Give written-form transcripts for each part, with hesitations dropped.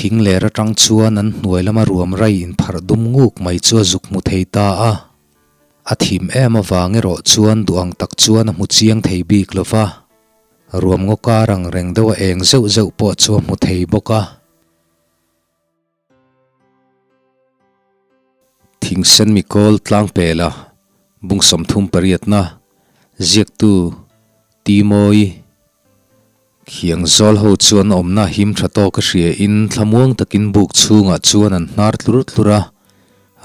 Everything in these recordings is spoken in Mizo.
Thing ler atang chuan an hnuai lama ruam rai inpharh dum nguk mai chu a zuk hmu thei ta a. A thim em avang erawh chuan duh ang tak chuan a hmu chiang thei bik lo va. Ruam ngaw kar ang reng deuh a eng zeuh zeuh pawh chu a hmu thei bawk a. Thingsen mikawl tlangpela bung 38na ziaktu Timawi Khiang zawl ho chuan awmna him tha tawk a hria in thlamuang takin buk chhungah chuan an hnar tlur tlur a.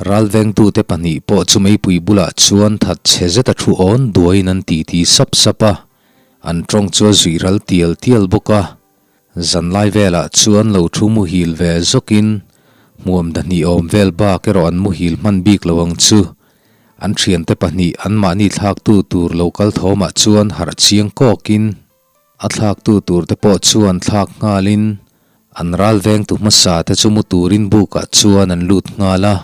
Ralvengtute pahnih pawh chu meipui bulah chuan that chhe zet a thu awn duaiin an titi sap sap a. An tawng chu a zuih ral tial tial bawk a. Zanlai velah chuan lo thu muhil ve zawkin hmuam dahnih awm vel bak erawh an muhil hman bik lo ang chu. An thiante pahnih anmahni thlaktu tur lo kal thawmah chuan harh chiang kawkin a thlaktu turte pawh chuan thlak nghalin an ral vengtu hmasa te chu mu turin bukah chuan an lut nghal a.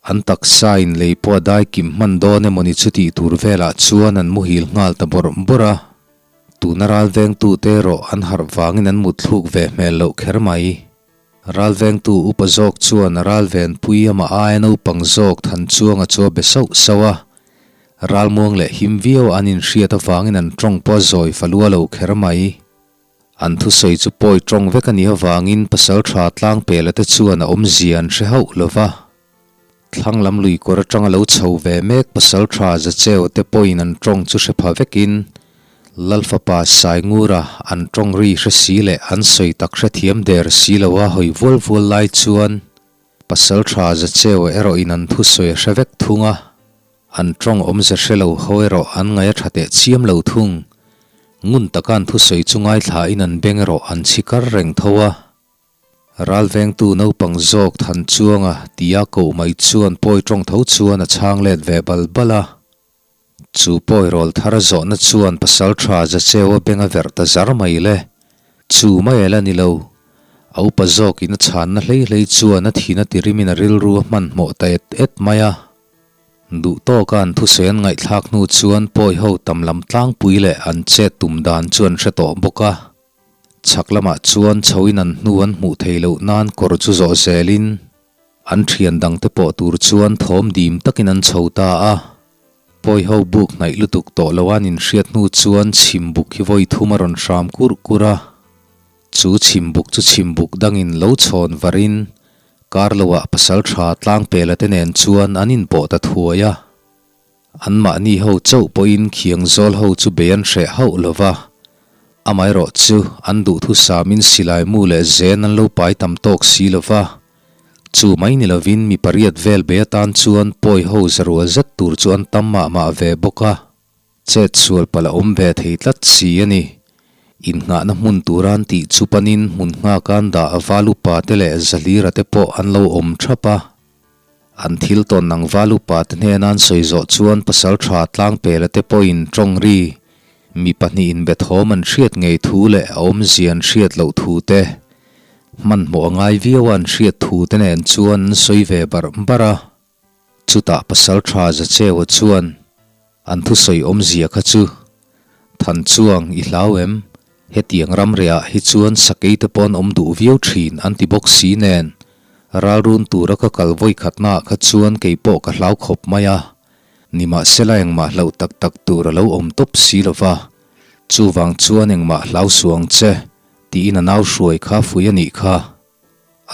An taksa in lei pawh a dai kim hman dawn emawni chu tih tur velah chuan an muhil nghal ta bawrh bawrh a. Tuna ral vengtute erawh an harh vangin an mutthluk ve hmel loh kher mai. Ral vengtu upa zawk chuan a ral venpui amah aia naupang zawk Thanchuanga chu a be sauh sauh a. Ralmuang leh him viau an inhriat avangin an tawng pawh a zawi falua lo kher mai. An thusawi chu pawi tawng vek a nih avangin pasaltha tlangpela te chuan a awmzia an hre hauh lo va. Thlang lam lui kawr atanga lo chho ve mek pasaltha Zacheu te pawhin an tawng chu hre pha vekin Lalfapa Saingura an tawng ri hre si leh an sawi tak hre thiam der si lo a hawi vual vual lai chuan pasaltha Zacheu erawhin an thusawi a hre vek thung a. An tawng awmze hre lo ho erawh an ngaih a tha teh chiam lo thung. Ngun taka an thusawi chu ngaithlain an beng erawh an chhi kar reng tho a. Ralvengtu naupang zawk Thanchuanga tia koh mai chuan pawi tawng tho chuan a chhang let ve bal bal a. Chu pawi rawl thar a zawhna chuan pasaltha Zacheua beng a verh ta zar mai le. Chu mai a la ni lo. A upa zawkin a chhanna hlei hlei chuan a thin a tirimin a rilru a hmanhmawh ta et et mai a. Duh tawka an thusawi an ngaihthlak hnu chuan pawi ho tam lam tlangpui leh an chet tum dan chu an hre tawh bawk a. Chhak lamah chuan chhoin an hnu an hmuh theih loh nan kawr chu zawh zelin an thian dangte pawh tur chuan thawm dim takin an chho ta a. Pawi ho buk hnaih lutuk tawh lo an inhriat hnu chuan chhim buk hi vawi thum a rawn hram kurh kurh a. Chu chhim buk chu chhim buk dangin lo chhawn varin kar loah pasal tha tlangpela te nen chuan an inpawh ta thuai a. Anmahni ho chauh pawhin khiang zawl ho chu bei an hreh hauh lo va, amaherawh chu an duhthusamin silai mu leh zen an lo pai tam tawk si lo va, chu mai ni lovin mi pariat vel bei atan chuan pawi ho zarual zet tur chu an tam mah mah ve bawk a, chet sual palh a awm ve thei tlat si a ni. Innghahna hmun tura an tih chu panin hmun nghaka an dah a val upa te leh Zahlira te pawh an lo awm thap a. An thil tawn ang val upa te hnena an sawi zawh chuan pasal tha tlangpela te pawhin tawng ri mi pahnihin bethawm an hriat ngei thu leh a awmzia an hriat loh thu te, hmanhmawh a ngai viau a an hriat thu te nen chuan an sawi ve barh barh a. Chutah pasal tha Zacheua chuan an thusawi awmzia kha chu, Thanchuang i hlau em? Hetiang ramriah hi chuan sakei te pawh an awm duh viau thin an ti bawk si nen, ralrun tura ka kal vawi khatnaah kha chuan kei pawh ka hlau khawp mai a. Nimahsela engmah hlauh tak tak tur a lo awm tawp si lo va, chuvang chuan engmah hlau suh ang che, tiin a nau hruai kha fui a nih kha.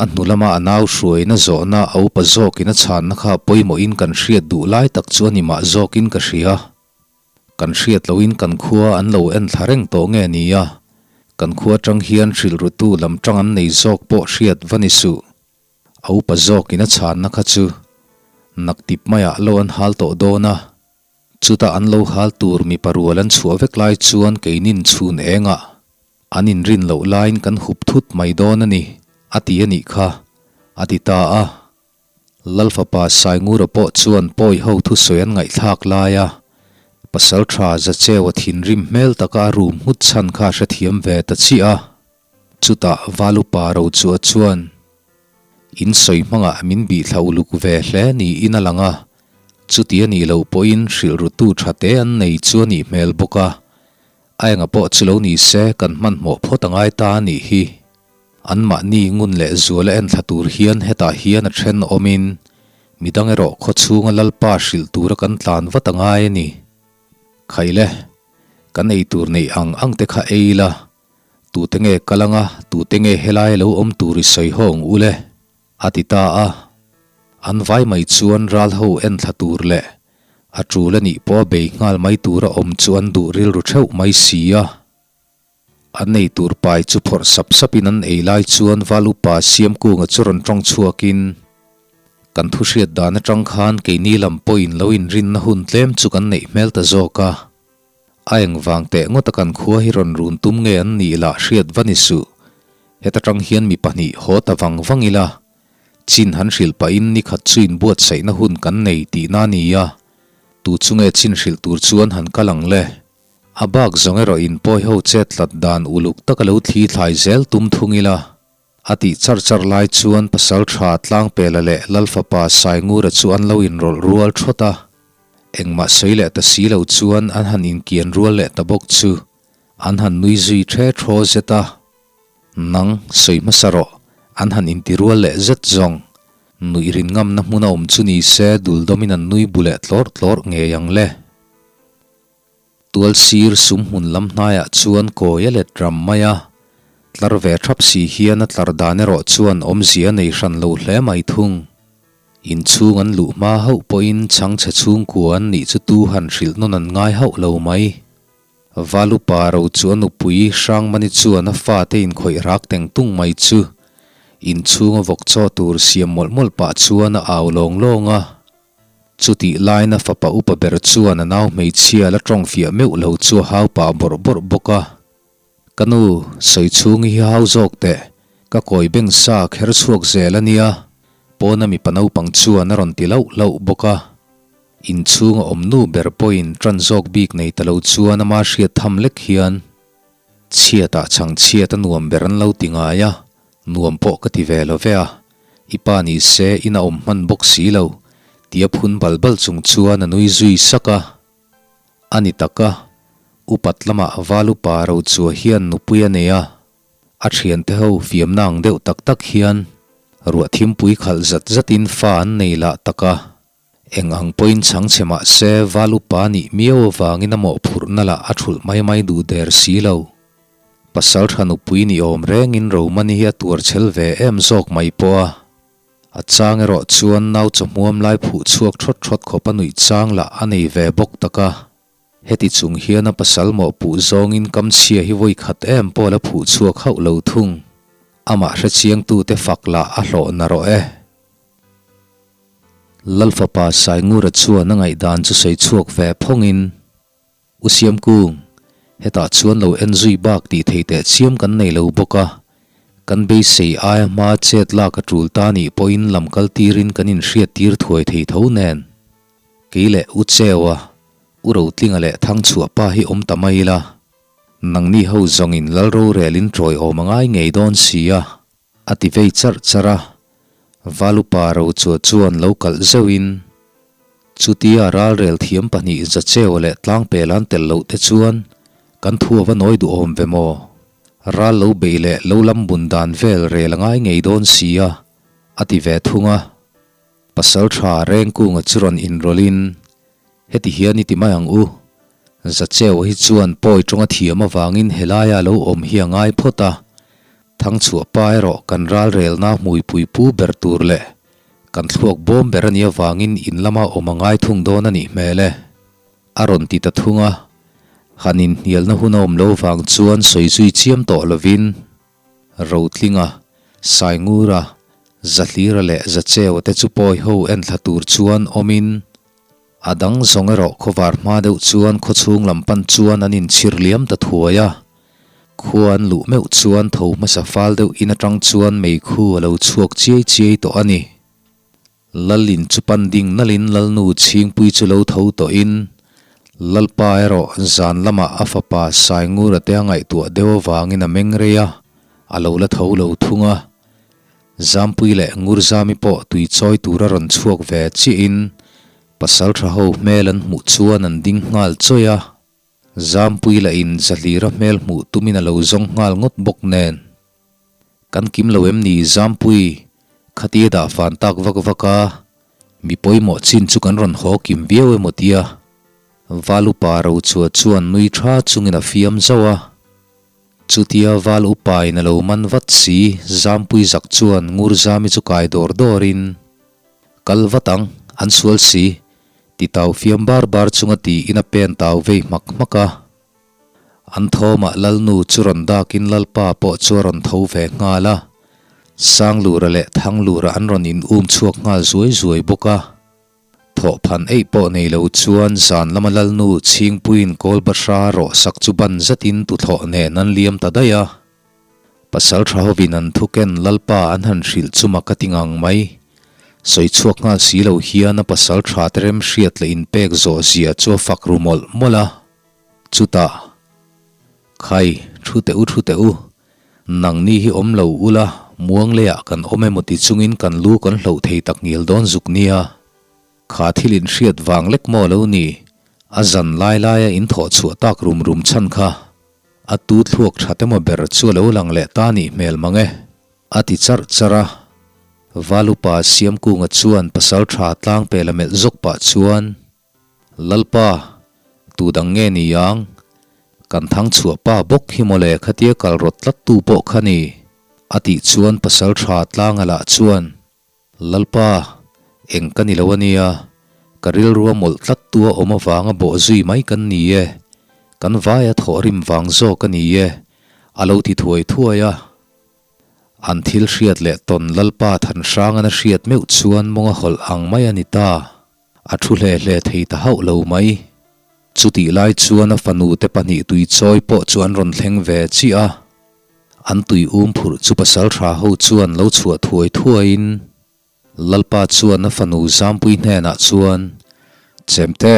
A hnu lama a nau hruaina zawhna a upa zawkin a chhanna kha pawimawhin kan hriat duh lai tak chu a ni mah zawkin ka hria. Kan hriat lohin kan khua an lo en thla reng tawh nge ni a, kan khua atang hian hrilhrutu lam tang an nei zawk pawh hriat va ni suh. A upa zawkin a chhanna kha chu naktip maiah lo an hal tawh dawn a, chutah an lo hal tur mipa rual an chhuah vek lai chuan keinin chhun engah an inrin loh laiin kan hup thut mai dawn a ni, a ti a nih kha, a ti ta a. Lalfapa Saingura pawh chuan pawi ho thusawi an ngaihthlak lai a, Pasalṭha Zacheua thinrim hmel taka a rum nghut chhan kha a hrethiam ve ta chiah a. Chutah Valupa Rochua chuan, In sawi hmangah min bihthla uluk ve hle niin a lang a, chuti a nih loh pawhin hrilhrutu ṭha te an nei chu a nih hmel bawk a, a enga pawh chu lo ni se kan hmanhmawh phawt a ngai ta a nih hi. Anmahni ngun leh zuala enthla tur hian hetah hian a then awmin midang erawh khawchhunga Lalpa hrilh tura kan tlan vat a ngai a ni. Khaile, kan ei tur neih ang ang te kha ei ila, tute nge kal anga tute nge helai lo awm tur i sawi hawng ule, a ti ta a. An vai mai chuan ral ho enthla tur leh a tul a nih pawh a bei nghal mai tura awm chu an duh rilru theuh mai si a. An ei tur pai chu phawrh sap sapin an ei lai chuan Val upa Siamkunga chu rawn tawng chhuakin, Kan thu hriat dan atang khan keini lam pawhin lo inrinna hun tlem chu kan neih hmel ta zawk a. A engvang teh ngawta kan khua hi rawn run tum nge an nih lah hriat va ni suh. Heta tang hian mi pahnih haw ta vang vang ila, chin han hrilh pahin ni khat chu inbuatsaihna hun kan nei tihna a ni a, tu chu nge chin hrilh tur chuan han kal ang le? A bak zawng erawh in pawi ho chet tlat dan uluk taka lo thli thlai zel tum thung ila, a tih char char lai chuan pasal tha Tlangpela leh Lalfapa Saingura chu an lo inrawlh rual thawt a. Engmah sawi leh ta si lo chuan an han inkian rual leh ta bawk chu an han nui zui the thaw zet a. Nang, sawi hmasa rawh, an han inti rual leh zet zawng. Nuih rin ngamna hmun a awm chu ni se duldawmin an nui bu leh tlawrh tlawrh ngei ang le. Tual sir sum hmun lam hnaiah chuan kawi a let ram mai a, tlar ve thap si hian a tlar dan erawh chuan awmzia a nei hran lo hle mai thung. Inchhung an luh hma hauh pawhin chhangchhe chhungkua an nih chu tu han hrilh nawn an ngai hauh lo mai. Valupa ro chu a nupui Hrangmani chuan a fate inkhawih rak teng tung mai chu inchhunga vawk chaw tur siam mawlh mawlh pah chuan a au lawng lawng a. Chutih laina fapa upa ber chuan a nau hmeichhia la tawng fiah meuh lo chu a hau pah bawrh bawrh bawk a. Ka nu, sawi chhung hi hau zawk teh, ka kawi beng sa kher chhuak zel a nia, pawna mipa naupang chuan a rawn ti lauh lauh bawk a. Inchhunga awm nu ber pawhin tan zawk bik nei ta lo chuan ama hriat tham lek hian chhiatah chhang chhiat a nuam ber an lo ti ngai a, Nuam pawh ka ti ve lo ve a, i pa ni se in a awm hman bawk si lo, tia phun bal bal chung chuan a nui zui sak a. A ni tak a, upat lamah val upa Rochua hian nupui a nei a, a thiante ho fiamna ang deuh tak tak hian ruah thimpui khalh zat zatin fa an nei lah tak a. Eng ang pawhin chhang che mah se val upa nih miau avangin a mawhphurhna lah a thulh mai mai duh der si lo. Pasal tha nupui ni awm rengin Romani hi a tuar chhel ve em zawk mai pawh a. A chang erawh chuan nau chawhmuam lai phuh chhuak thawt thawt khawp a nuih chang lah a nei ve bawk tak a. Heti chung hian a pasal mawhpuh zawngin kamchhia hi vawi khat em pawh la phuh chhuak hauh lo thung. Amah hrechiangtute fak lah a hlawh narawh e. Lalfapa Saingura chuan a ngaihdan chu sawi chhuak ve phawngin, U Siamkung, hetah chuan lo en zui bak tih thei teh chiam kan nei lo bawk a, kan beisei aia hma chet lak a tul ta nih pawhin lam kal tirin kan inhriat tir thuai thei tho nen. Kei leh U Cheua, U Rotlinga leh Thangchhuahpa hi awm ta mai ila, nangni ho zawngin Lal rorelin tawiawm a ngai ngei dawn si a. A ti vei charh charh a, Valupa Rochua chuan lo kalh zeuhin, Chutia ralrel thiam pahnih Zacheu leh Tlangpel an tel loh te chuan kan thu a va nawi duhawm ve maw? Ral lo beih leh lo lam bun dan vel rel a ngai ngei dawn si a, a ti ve thung a. Pasalṭha Rengkunga chu rawn inrawlhin, Heti hian i ti mai ang u. Zacheu hi chuan pawi tawnga thiam avangin helaia lo awm hi a ngai phawt a. Thangchhuah pa erawh kan ralrelna hmuipui pu ber tur leh kan thluak bawm ber a nih avangin in lama awm a ngai thung dawn a nih hmel e. A rawn ti ta thung a. Han inhnialna hun a awm lo vang chuan sawi zui chiam tawh lovin. Rotlinga, Saingura, Zahlira leh Zacheua te chu pawi ho enthla tur chuan awmin, a dang zawng erawh khawvar hma deuh chuan khawchhung lam pan chuan an inchhir liam ta thuai a. Khua an luh meuh chuan tho hmasa fal deuh in atang chuan meikhu a lo chhuak chiai chiai tawh a ni. Lalin chu pan ding nalin Lalnu Chhingpui chu lo tho tawhin, Lalpa erawh zan lamah a fapa Saingura te a ngaihtuah deuh avangin a meng rei a, a lo la tho lo thung a. Zampui leh Ngurzami pawh tui chawi tura rawn chhuak ve chiahin pasaltha ho hmel an hmuh chuan an ding nghal chawih a. Zampui lahin Zahlira hmel hmuh tumin a lo zawng nghal ngawt bawk nen. Kan kim lo em ni Zampui, khatia dah fan tak vak vak a, mi pawimawh chin chu kan rawn haw kim viau emaw tia. Val upa Rochua chuan nui tha chungin a fiam zauh a. Chutia Val upa in a lo man vat si, Zampui zak chuan Ngurzami chu kai dawr dawrin, Kal vat ang, an sual si, ti tau fiam bar bar chunga tiin a pen tau vei hmak hmak a. An thawmah Lalnu chu rawn dakin Lalpa pawh chu a rawn tho ve nghal a, Sanglura leh Thanglura an rawn in um chhuak nghal zuai zuai bawk a. Thawhphan eih pawh nei lo chuan zan lama Lalnu Chhingpuiin Kawlbahra rawh sak chu ban zatin tuthlawh nen an liam ta daih a. Pasal tha hovin an thuken Lalpa an han hrilh chu mak a ti ngang mai. Sawi chhuak nghal si lo hian a pasal tha te remhriat leh inpek zawh zia chu a fak ru mawlh mawlh a. Chutah, Khai, thu teh u, thu teh u, nangni hi awm lo ula, muang leiah kan awm emaw ti chungin kan lu kan hloh thei tak ngial dawn zuk nia. Kha thil inhriat vang lek maw lo ni, a zan lai laia in thawh chhuah tak rum rum chhan kha. A tu thluak that emaw ber chu a lo lang leh ta nih hmel mang e, a ti charh charh a. Valupa Siamkunga chuan pasaltha tlangpela melh zawk pah chuan, Lalpa, tu dang nge ni ang? Kan thang chhuah pa bawk hi mawle khatia kal rawt tlat tu pawh kha ni, a tih chuan pasal tha tlanga lah chuan, Lalpa, eng ka ni lo a nia, ka rilrua mawlh tlat tu a awm avanga bawh zui mai kan ni e, kan vaia thawh rim vang zawk a ni e, a lo ti thuai thuai a. An thil hriat leh tawn Lalpa Thanhrangan a hriat meuh chuan mawnga hawlh ang mai a ni ta. A thu hle hle thei ta hauh lo mai. Chutih lai chuan a fanu te pahnih tui chawi pawh chu an rawn thleng ve chiah a. An tui um phurh chu pasaltha ho chuan lo chhuah thuai thuaiin Lalpa chuan a fanu Zampui hnenah chuan, Chemte,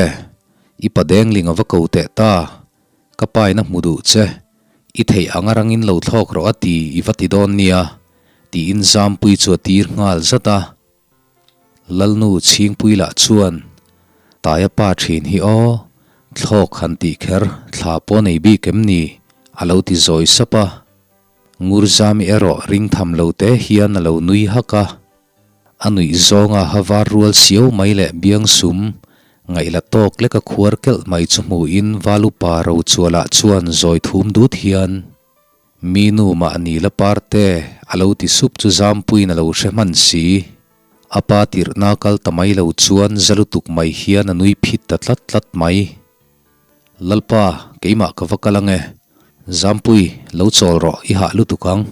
i pa dengling a va ko teh ta, ka pain a hmu duh che, i theih ang a rangin lo thlawk rawh a ti i va ti dawn nia, tiin Zampui chu a tir nghal zat a. Lalnu Chhingpui lah chuan, Taia pa thin hi aw, thlawk han tih kher thla pawh nei bik em ni? a lo ti zawi sap a. Ngurzami erawh ring tham lo te hian a lo nui hak a. A nuih zawnga ha var rual siau mai leh biang sum ngaihla tawk lek a khuar kelh mai chu hmuhin Valupa Rochualah chuan zawi thum dut hian, Mi nu mahni la parte a lo ti sup chu Zampuiin a lo hre hman si. A pa tirhna kal ta mai lo chuan za lutuk mai hian a nui phit ta tlat tlat mai. Lalpa, keimah ka va kal ang e. Zampui, lo chawl rawh, i hah lutuk ang.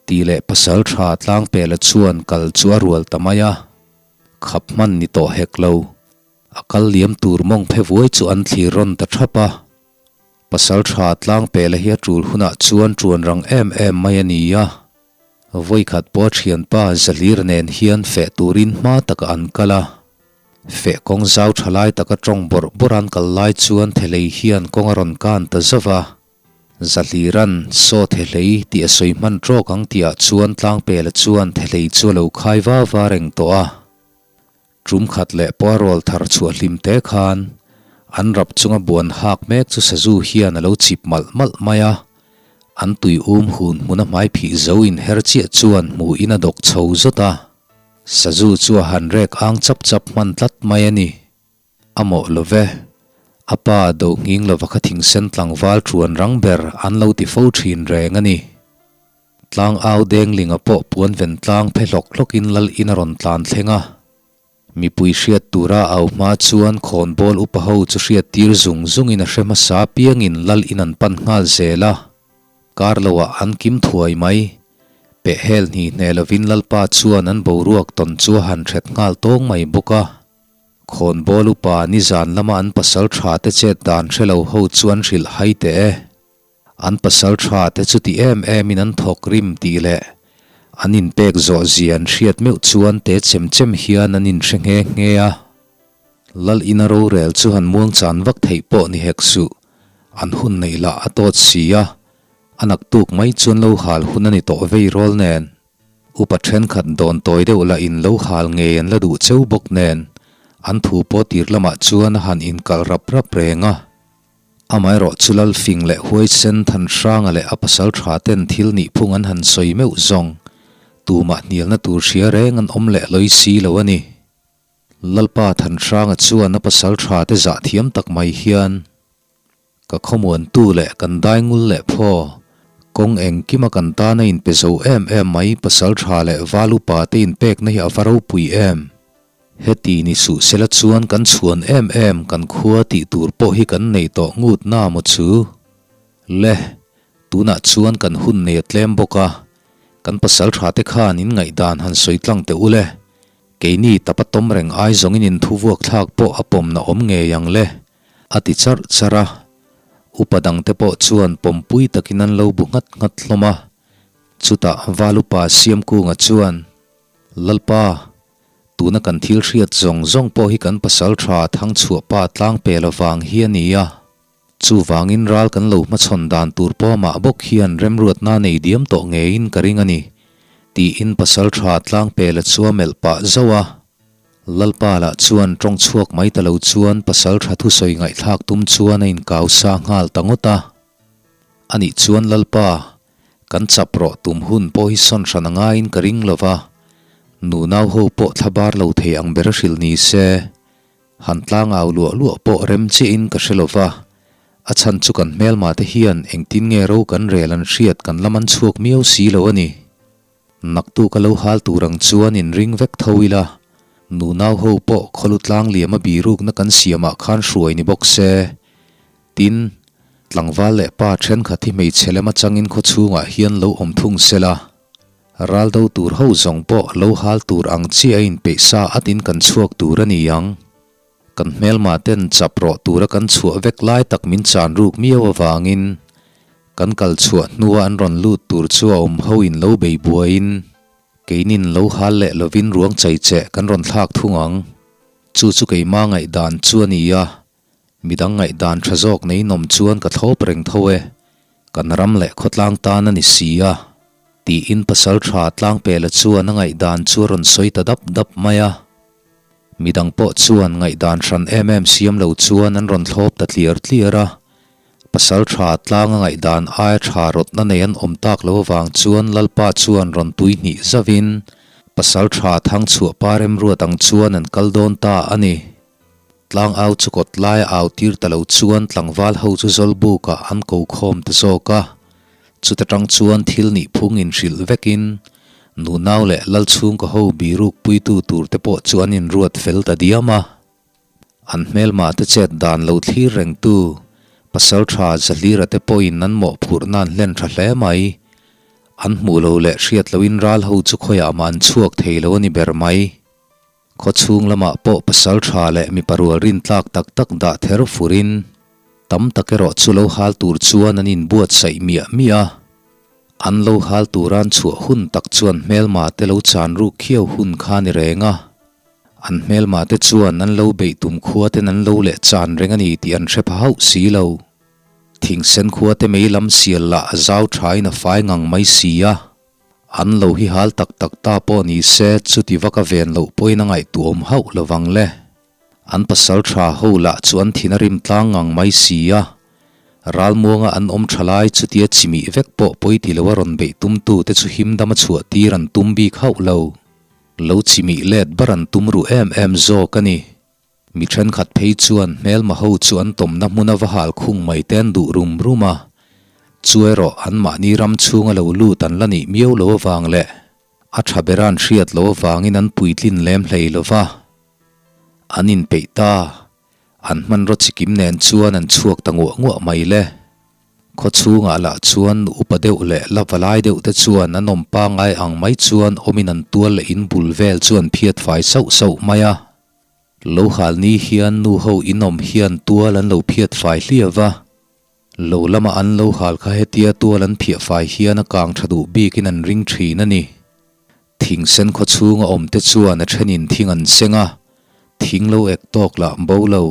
Tih leh pasal tha tlangpela chuan kal chu a rual ta mai a. Khap hman ni tawh hek lo. A kal liam tur mawng phe vuai chu an thlir rawn ta thap a. Pasal tha tlangpela hi a tul hunah chuan tuan rang em em mai a ni a. Vawikhat pawh a thianpa Zahlir nen hian feh turin hma takah an kal a. Feh kawng zau tha lai taka tawng bawrh bawrh an kal lai chuan Thelei hian kawng a rawn kan ta zauh a. Zahliran, Saw Thelei tih a sawi hman tawk ang tihah chuan Tlangpela chuan Thelei chu a lo khai va va reng tawh a. Tum khat leh pawh a rawl thar chhuah hlim te khan an rap chunga buan hak mek chu sazu hian a lo chip malh malh mai a, an tui um hun hmuna hmai phih zo in her chiah chuan hmuhin a dawk chho zawt a, sazu chu a han rek ang chap chap hman tlat mai a ni. A mawh lo ve. A pa do nghing lova kha thingsen tlangval ṭuan rang ber an lo ti fo ṭhin reng a ni. Tlang au denglinga pawh puan ven tlang phe hlawk hlawkin lal in a rawn tlan thleng a. Mipui hriat tura au hma chuan khawnbawl upa ho chu hriat tir zung zungin a hre hmasa piangin lal in an pan nghal zel a. Kar loah an kim thuai mai. Peh hel hni hne lovin lalpa chuan an boruak tawn chu a han hret nghal tawng mai bawk a. Khawnbawl upa nizan lama an pasal tha te chet dan hre lo ho chu an hrilh hai teh e. An pasal tha te chuti em em in an thawk rim tih leh an inpek zawh zia an hriat meuh chuan te chem chem hian an inhre nghe nghe a. Lal ina rorel chu han muang chan vak theih pawh ni hek suh, an hun neih lah a tawt si a, a naktuk mai chuan lo hal hun a ni tawh vei rawl nen. Upa thenkhat dawn tawi deuh lah in lo hal ngei an la duh cheu bawk nen, an thu pawh tir lamah chuan a han inkalh rap rap reng a. Amaherawhchu Lal fing leh huaisen Thanhranga leh a pasal tha ten thil nihphung an han sawi meuh zawng tumah hnialna tur hria reng an awm leh lawi si lo a ni. Lalpa Thanhranga chuan a pasal tha te zah thiam tak mai hian, Ka khawmuantu leh kan daingul leh phaw, kawng engkima kan tana inpe zo em em mai pasal tha leh val upa te inpekna hi a va ropui em. Heti ni suh sela chuan kan chhuan em em kan khua tih tur pawh hi kan nei tawh ngut na maw chu? Le, tunah chuan kan hun nei a tlem bawk a, kan pasal tha te khan in ngaihdan han sawi tlang teh u le. Keini tapa tawm reng ai zawngin in thuvuak thlak pawh a pawmna awm ngei ang le. A ti charh charh a, upa dangte pawh chuan pawmpui takin an lo bu nghat nghat hlawm a. Chutah Valupa Siamkunga chuan, Lalpa, tuna kan thil hriat zawng zawng pawh hi kan pasal tha Thangchhuahpa tlangpel avang hi a ni a. Chuvangin ral kan lo hmachhawn dan tur pawmah bawk hian remruatna nei diam tawh ngeiin ka ring a ni, tiin pasal tha tlangpela chu a melh pah zauh a. Lalpa lah chuan tawng chhuak mai ta lo chuan pasal tha thusawi ngaihthlak tum chuan a inkau sa nghal ta ngawt a. Anih chuan Lalpa, kan chap rawh tum hun pawh hi sawn hran a ngaiin ka ring lo va, nunau ho pawh thla bar lo thei ang ber a hrilh ni se, han tlangau luah luah pawh rem chiahin ka hre lo va, a chhan chu kan hmelma te hian engtin nge ro kan rel an hriat kan la man chhuak miau si lo a ni. Naktuk a lo hal tur ang chuan inring vek tho ila, nunau ho pawh khawlu tlang liam a birukna kan siamah khan hruai ni bawk se. Tin, tlangval leh pa thenkhat hi hmeichhe lem atangin khawchhungah hian lo awm thung sela, ral do tur ho zawng pawh lo hal tur ang chiah a inpeih sa atin kan chhuak tur a ni ang. Kan hmelma ten chap rawh tura kan chhuah vek lai tak min chan ruk miau avangin kan kal chhuah hnua an rawn lut tur chu a awm ho in lo bei buaiin keinin lo hal leh lovin ruang chai che kan rawn thlak thung ang. Chu chu keima ngaihdan chu a ni a, midang ngaihdan tha zawk nei nawm chuan ka thlawp reng tho e, kan ram leh khawtlang tan a ni si a, tiin pasal tha Tlangpela chuan a ngaihdan chu a rawn sawi ta dap dap mai a. Midang pawh chuan ngaihdan hran em em siam lo chuan an rawn thlawp ta tliar tliar a. Pasal tha tlanga ngaihdan aia tha rawtna nei an awm tak lo avang chuan Lalpa chuan rawn tui hnih zauhin pasal tha Thangchhuah pa remruat ang chuan an kal dawn ta a ni. Tlang au chu kawt laia au tir ta lo chuan tlangval ho chu Zawlbukah an ko khawm ta zawk a. Chuta tang chuan thil nih phung inhrilh vekin nunau leh lal chhungkaw ho biruk puitu tur te pawh chu an inruat fel ta diam a. An hmelma te chet dan lo thlir rengtu pasal tha Zahlira te pawhin an mawhphurhna an hlen tha hle mai. An hmuh lo leh hriat lohin ral ho chu khawiah mah an chhuak thei lo a ni ber mai. Khawchhung lamah pawh pasal tha leh mipa rual rintlak tak tak dah ther furin tam tak erawh chu lo hal tur chuan an inbuatsaih miah miah a. An lo hal turan chhuah hun tak chuan hmelma te lo chan ruk khiau hun kha ni reng a. An hmelma te chuan an lo beih tum khua ten an lo leh chan reng a ni tih an hre pha hauh si lo. Thingsen khua te mei lam sial lah a zau thain a fai ngang mai si a. An lo hi hal tak tak ta pawh ni se, chuti vak a ven loh pawhin a ngaihtuahawm hauh lo vang le. An pasal tha ho lah chu an thin a rim tlang ngang mai si a. Ralmuanga an awm tha lai chutia chimih vek pawh pawi ti lo a rawn beih tumtu te chu him dam a chhuah tir an tum bik hauh lo. Lo chimih let bar an tum ruh em em zawk a ni. Mi thenkhat phei chuan hmelma ho chu an tawmna hmuna va hal khung mai te an duh rum rum a, chu erawh anmahni ram chhunga lo lut an la nih miau lo avang leh a tha bera an hriat lo avangin an puitlin lem hlei lo va. An inpeih ta, an hmanraw chikim nen chuan an chhuak ta nguah nguah mai le. Khaw chhungah lah chuan upa deuh leh la valai deuh te chuan an awm pangngai ang mai chuan awmin an tual leh in bul vel chu an phiat fai sauh sauh mai a. Lo hal ni hian nu ho inawm hian tual an lo phiat fai hliau a, lo lama an lo hal kha hetia tual an phiah fai hian a kang tha duh bikin an ring thin a ni. Thing sen khaw chhunga awm te chuan a thenin thing an seng a, thing lo ek tawk lah bo lo.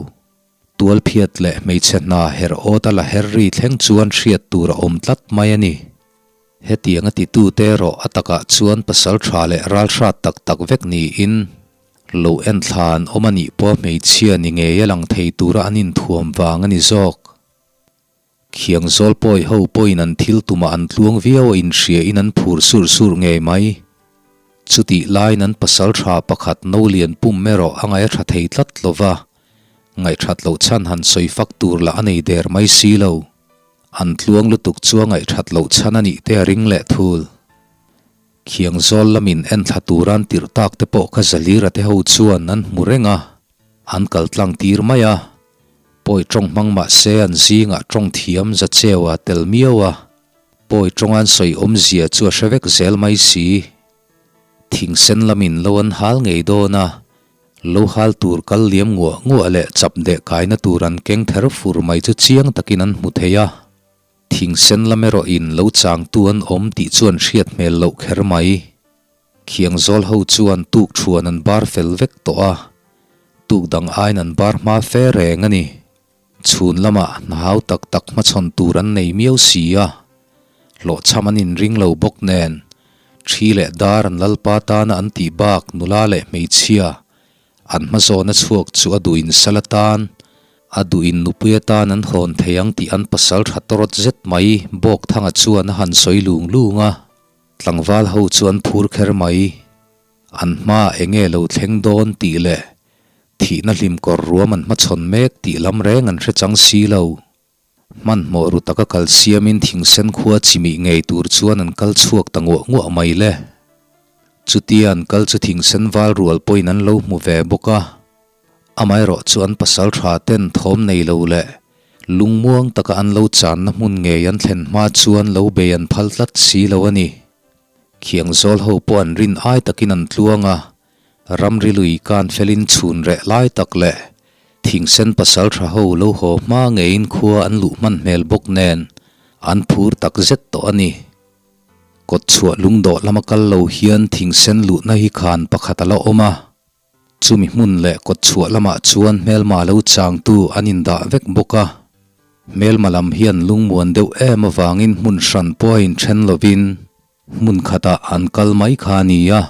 Tual phiat leh hmeichhe hna herh awt a la her ri thleng chuan hriat tur a awm tlat mai a ni. Hetiang a titute erawh a takah chuan pasal tha leh ral hrat tak tak vek niin, lo en thla an awm a nih pawh hmeichhia ni ngei a lang thei tura an inthuam vang a ni zawk. Khiang zawl pawi ho pawhin an thil tumah an tluang viau a inhria in an phur sur sur ngei mai. Chutih laiin an pasal tha pakhat no lian pum erawh a ngaih a tha thei tlat lo va, ngaihthat loh chhan han sawi fak tur lah a nei der mai si lo. An tluang lutuk chu a ngaihthat loh chhan a nih te a ring leh thul. Khiang zawl lamin enthla tura an tirh tak te pawh kha Zalira te ho chuan an hmu reng a, an kal tlang tir mai a. Pawi tawng hmang mah se an zingah tawng thiam za cheu a tel miau a, pawi tawng an sawi awmzia chu a hre vek zel mai si. Thingsen lamin lo an hal ngei dawn a, lo hal tur kal liam nguah nguah leh chap deh kaina tur an keng ther fur mai chu chiang takin an hmu thei a. Thingsen lam erawh in lo changtu an awm tih chu an hriat hmel loh kher mai. Khiang zawl ho chuan tuk thuan an bar fel vek tawh a, tuk dang aiin an bar hma fe reng a ni. Chhun lamah hna hau tak tak hmachhawn tur an nei miau si a, hlawhchham an inring lo bawk nen, thi leh dar an lalpa tana an tih bak nula leh hmeichhia An hmazawna chhuak chu a duhin sal atan, a duhin nupui atan an hawn thei ang tih an pasal tha tawrawt zet mai Bawkthanga chuan a han sawi lung lung a. Tlangval ho chu an phur kher mai. An hmaah eng nge lo thleng dawn tih leh thihna hlim kawr ruam an hmachhawn mek tih lam reng an hre chang si lo. Hmanhmawh ru taka kal siamin thingsen khua chimih ngei tur chuan an kal chhuak ta nguah nguah mai le. Chutia an kal chu thingsen val rual pawhin an lo hmu ve bawk a. Amaherawh chu an pasal tha ten thawm nei lo leh lungmuang taka an lo channa hmun ngei an thlen hma chuan lo bei an phal tlat si lo a ni. Khiang zawl ho pawh an rin ai takin an tluang a, Ramri lui kan felin chhun reh lai tak leh thingsen pasal tha ho lo haw hma ngeiin khua an luh hman hmel bawk nen an phur tak zet tawh a ni. Kawt chhuah lungdawh lama kal lo hian thingsen luhna hi khan pakhat a la awm a, chumi hmun leh kawt chhuah lamah chuan hmelma lo changtu an indah vek bawk a. Hmelma lam hian lungmuan deuh em avangin hmun hran pawh a inthen lovin Hmun khatah an kal mai kha a ni a,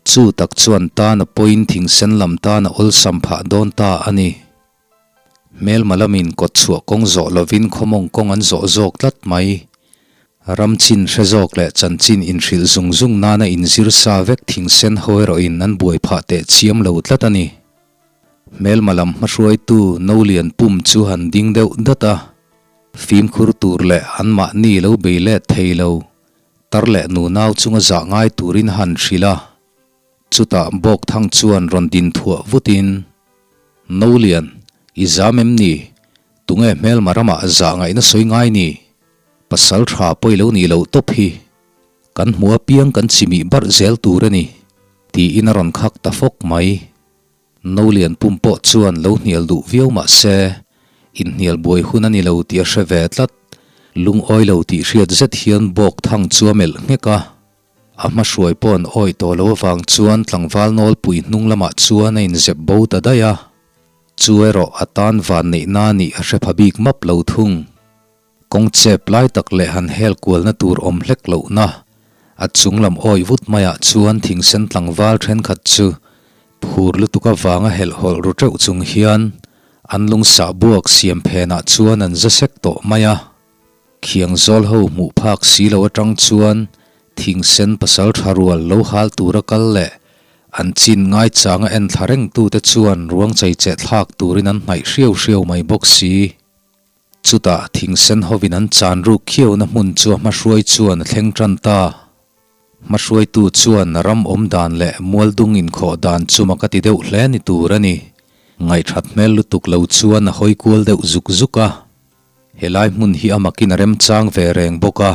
chu tak chuan tan a pawhin thingsen lam tan a awlsam phah dawn ta a ni. Hmelma lamin kawt chhuah kawng zawh lovin khawmawng kawng an zawh zawk tlat mai. Ram chin hre zawk leh chanchin inhrilh zung zung nana inzir sa vek thingsen ho erawhin an buai phah teh chiam lo tlat a ni. Hmelma lam hmahruaitu no lian pum chu han ding deuh dat a. Fimkhur tur leh anmahni lo bei let thei lo, tar leh nunau chunga zah ngai turin han hrilh a. Chutah Bawkthang chuan rawn din thuah vutin, Nolian, i zam em ni? Tunge hmelma ramah zah ngaihna sawi ngai ni? Pasal tha pawi lo nih loh tawp hi. Kan hmu apiang kan chimih barh zel tur a ni, tiin a rawn khak ta fawk mai. Nolian pum pawh chuan lo hnial duh viau mah se, inhnial buai hun a ni lo tih a hre ve tlat. Lungawi lo tih hriat zet hian bawk thang chu a melh nghek a. A hmahruai pawh an awih tawh lo avang chuan tlangval nawlpui hnung lamah chuan a inzep bo ta daih a. Chu erawh a tan van neihna a nih a hre pha bik map lo thung. Kawng chep lai tak leh han hel kualna tur awm hlek lohna, a chung lam awih vut maiah chuan thingsen tlangval thenkhat chu phur lutuk avanga helhhawlh ru teuh chung hian an lungsah buak siam phenah chuan an za sek tawh mai a. Khiang zawl ho hmuh phak si lo atang chuan thingsen pasal tha rual lo hal tura kal leh an chin ngaichanga enthla rengtute chuan ruang cheicheh thlak turin an hnaih hriau hriau mai bawk si. Chutah thingsen hovin an chan ruk khiauna hmun chu a hmahruai chuan a thleng tan ta. Hmahruaitu chuan a ram awm dan leh mualdung inkhawh dan chu mak a ti deuh hle ni tur a ni. Ngaihthat hmel lutuk lo chuan a hawi kual deuh zuk zuk a. Helai hmun hi a makin a remchang ve reng bawk a.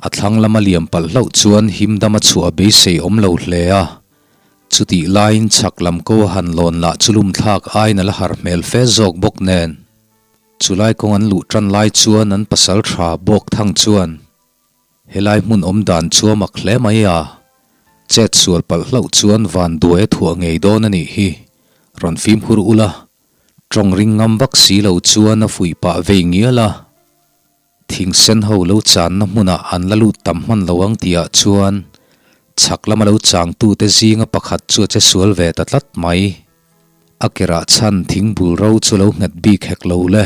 A thlang lama liam palh hlauh chuan himdam a chhuah a beisei awm lo hle a. Chutih laiin chhak lam ko a han lawn lah chu lumthlak aiin a la har hmel fe zawk bawk nen. Chulai kawng an luh tan lai chuan an pasal tha bawk thang chuan helai hmun awm dan chu a mak hle mai a, chet sual palh hlauh chuan van duai a thuah ngei dawn a nih hi, rawn fimkhur ula, tawng ring ngam vak si lo chuan a fuih pah vei ngial a. Thingsen ho lo channa hmunah an la lut tam hman lo ang tihah chuan chhak lama lo changtute zinga pakhat chu a che sual ve ta tlat mai. A kerah chhan thing bul ro chu lo nghet bik hek lo le.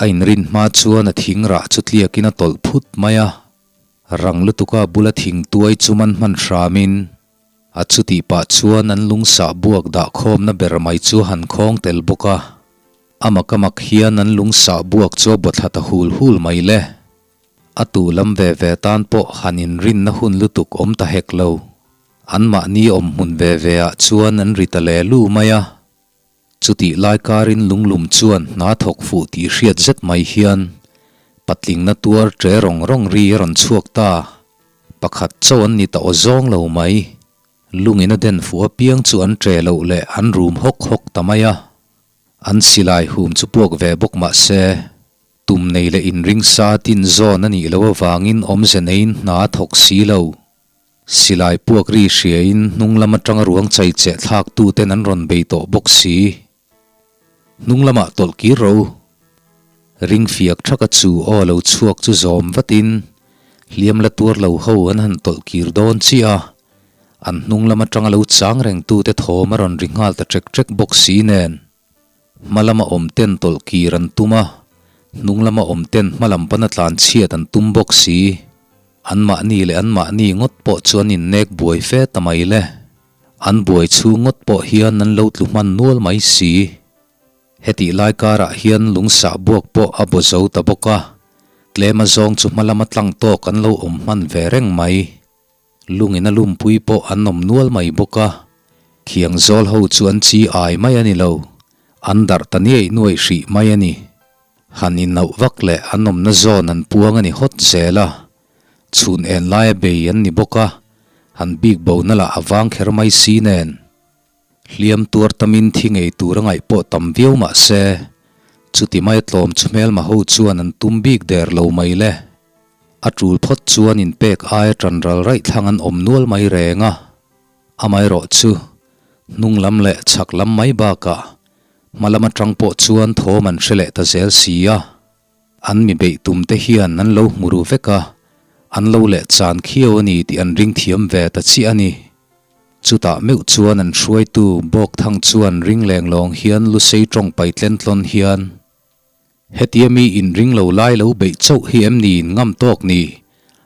A inrin hma chuan a thing rah chu tliakin a tawlh phut mai a, rang lutuka bula thing tuai chu man hman hramin a chutih pah chuan an lung sah buak dah khawmna ber mai chu a han khawng tel bawk a. A mak a mak hian an lung sah buak chu a bawthla ta hul hul mai le. A tu lam ve ve tan pawh han inrinna hun lutuk awm ta hek lo. Anmahni awm hmun ve ve ah chuan an ri ta le lu mai a. Chutih lai karin lunglum chuan hna thawk fuh tih hriat zet mai hian patlingna tuar ṭe rawng rawng ri a rawn chhuak ta. Pakhat chauh an ni ta aw zawng lo mai. Lungin a den fuh apiang chu an ṭe loh leh an rum hawk hawk ta mai a. An silai hum chu puak ve bawk mah se, tum nei leh inring sa tin zawn a nih loh avangin awmze neiin hna a thawk si lo. Silai puak ri hriain hnung lam atanga ruang chai cheh thlak tuten an rawn bei tawh bawk si. Hnung lamah tawlh kir ro. Ring fiak thaka chu aw lo chhuak chu zawm vatin hliam la tuar lo ho an han tawlh kir dawn chiah a, an hnung lam atanga lo chang reng tute thawm a rawn ri nghal ta ṭek ṭek bawk si nen. Hma lama awm ten tawlh kir an tum a, hnung lama awm ten hma lam pana tlan chhiat an tum bawk si. Anmahni leh anmahni ngawt pawh chu an innek buai fe ta mai le. An buai chhung ngawt pawh hian an lo tlu hman nual mai si. Hetih lai karah hian lung sah buak pawh a baw zo ta bawk a, tlem azawng chu hma lama tlang tawk an lo awm hman ve reng mai. Lungin a lumpui pawh an awm nual mai bawk a, khiang zawl ho chu an chi ai mai a ni lo, an darh ta niaih nuaih hrih mai a ni. Han inauh vak leh an awmna zawn an puang a ni hawt zel a, chhun en laia bei an ni bawk a, han bik bona lah a vang kher mai si nen. Hliam tuar tamin thi ngei tur a ngaih pawh tam viau mah se, chuti mai tlawm chu hmelma ho chuan an tum bik der lo mai le. A tul phawt chuan inpek aia tan ral raih thlang an awm nual mai reng a, amaherawh chu hnung lam leh chhak lam mai bakah hma lam atang pawh chuan thawm an hre leh ta zel si a. An mi beih tum te hian an lo hmu ru vek a, an lo leh chan khiau a ni tih an ring thiam ve ta chiah a ni. Chutah meuh chuan an hruaitu Bawkthang chuan ring leng lawng hian Lusei tawng pai tlen tlawn hian, Hetia mi inring lo lai lo beih chauh hi em ni in ngam tawk ni?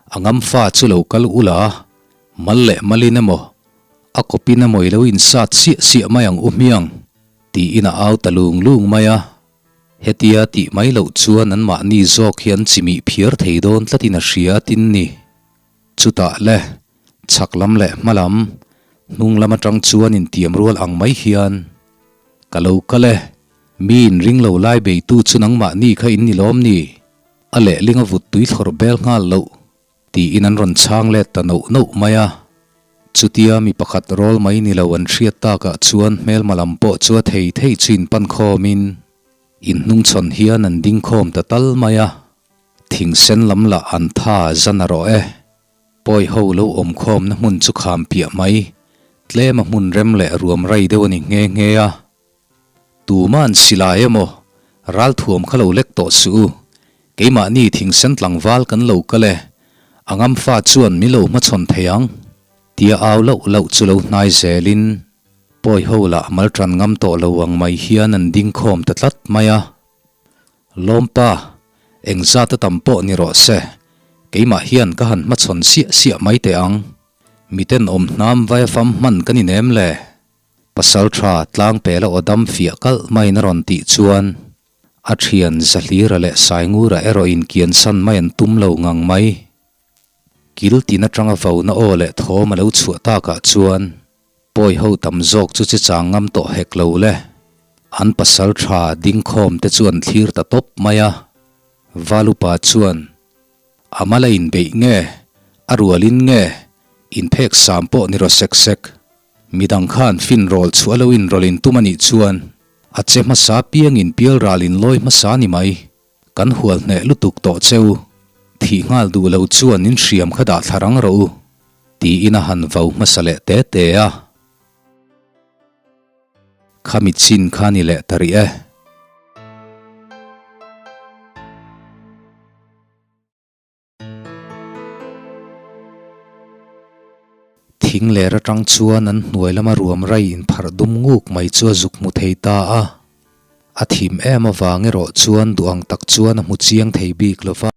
A ngam fa chu lo kal ula, mal leh malin emaw, a kawpin emaw i lo insat siah siah mai ang u hmiang, tiin a au ta lung lung mai a. Hetia tih mai loh chuan anmahni zawk hi an chimih phiar thei dawn tlatin a hria tin ni. Chutah le, chhak lam leh hma lam, hnung lam atang chuan intiam rual ang mai hian, Ka lo kal e, mi inring lo lai beitu chu nangmahni kha in ni lawm ni? A lehling a vut tui thlawr bel nghal loh, tiin an rawn chhang let ta noh noh mai a. Chutia mi pakhat rawl mai ni lo an hriat takah chuan hmelma lam pawh chu a thei thei chu inpan khawmin inhnungchhawn hian an ding khawm ta tal mai a. Thing sen lam lah an tha zan a rawh e. Pawi ho lo awm khawmna hmun chu kham piah mai, tlem a hmun rem leh ruam rai deuh a ni nghe nghe a. Tuma'n silai emaw, ralthuam kha lo lek tawh suh u. Keimahni thing sen tlangval kan lo kal e, a ngam fa chuan min lo hmachhawn thei ang, tia au loh loh chu lo hnai zelin, pawi ho lah mal tan ngam tawh lo ang mai hian an ding khawm ta tlat mai a. Lawmpa, engzat a tam pawh ni rawh se, keimah hian ka han hmachhawn siah siah mai teh ang. Miten awm hnam vai a fam hman ka ni nem le? Pasal tha tlang pela aw dam fiah kalh maiin a rawn tih chuan a thian Zahlira leh Saingura erawh in kiansan mai an tum lo ngang mai. Kil tin atanga vauna aw leh thawm a lo chhuah takah chuan Pawi ho tam zawk chu che chang ngam tawh hek lo le. An pasal tha ding khawm te chu an thlir ta tawp mai a. Valupa chuan, A mal a inbeih nge? A rualin nge? Inphek sam pawh ni raw sek sek. Midang khan fin rawl chhuah lo inrawlh in tum a nih chuan a che hmasa piangin pial ral in lawi hmasa ni mai. Kan hual hneh lutuk tawh che u, thih nghal duh lo chuan in hriam kha dah thla rang rawh u, tiin a han vau hmasa leh te te a. Khami chin kha ni leh ta rih e. Thing ler atang chuan an hnuai lama ruam rai inpharh dum nguk mai chu a zuk hmu thei ta a. A thim em avang erawh chuan duh ang tak chuan a hmu chiang thei bik lo va.